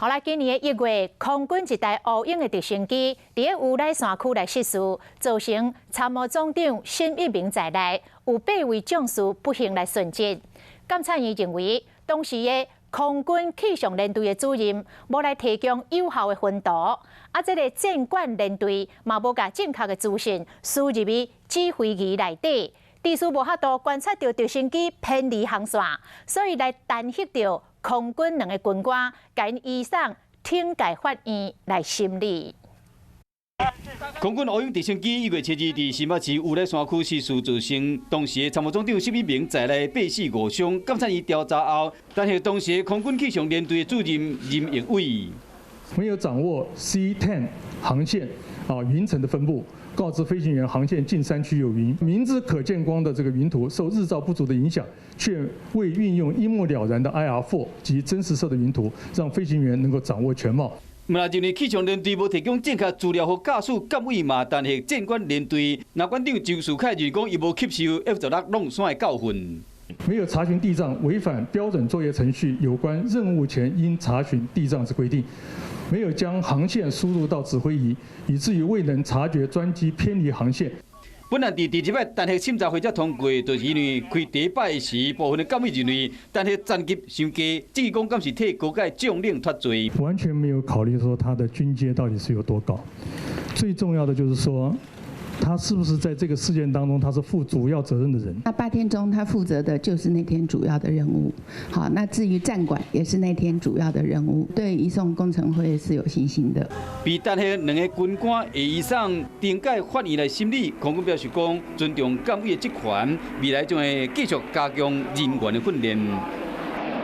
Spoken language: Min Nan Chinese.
好啦，今年的1月，空軍一台烏鷹的直升機佇個烏來山區來失事，造成參謀總長沈一鳴在內有八位將士不幸來殉職。監察院認為，當時的空軍氣象連隊的主任無來提供有效的雲圖，啊，這個戰管連隊嘛無共正確的資訊輸入去指揮儀內底，致使無法度觀察著直升機偏離航線，所以來彈劾著空軍兩個軍官，共移送懲戒法院來審理。空軍烏鷹直升機1月7日佇新北市烏來山區失事，造成當時的參謀總長沈一鳴在內八死五傷。監察院調查後，彈劾當時的空軍氣象連隊的主任任奕偉。沒有掌握 C10 航線啊雲層的分布，告知飛行員航線近山區有雲，明知可見光的這個雲圖受日照不足的影響，卻未運用一目了然的 IR4 及真實色的雲圖，讓飛行員能夠掌握全貌。毋但認為氣象連隊無提供正確資料，予駕駛監委嘛彈劾戰管連隊，那館長周樹凱就講伊無吸收 F-16落山的教訓。沒有查詢地仗，違反標準作業程序有關任務前應查詢地仗之規定，沒有將航線輸入到指揮儀，以至於未能察覺專機偏離航線。本案佇第一擺彈劾審查會才通過，就是因為開第一擺時，部分的監委認為彈劾層級傷低，質疑講敢是替高階將領脫罪。完全沒有考慮說他的軍階到底是有多高，最重要的就是說，他是不是在這個事件當中他是負主要責任的人？那8天中，他負責的就是那天主要的任務。好，那至於戰管也是那天主要的任務。對移送工程會是有信心的。被彈劾兩個軍官會移送懲戒法院來審理，空軍表示講尊重監委的職權，未來將會繼續加強人員的訓練。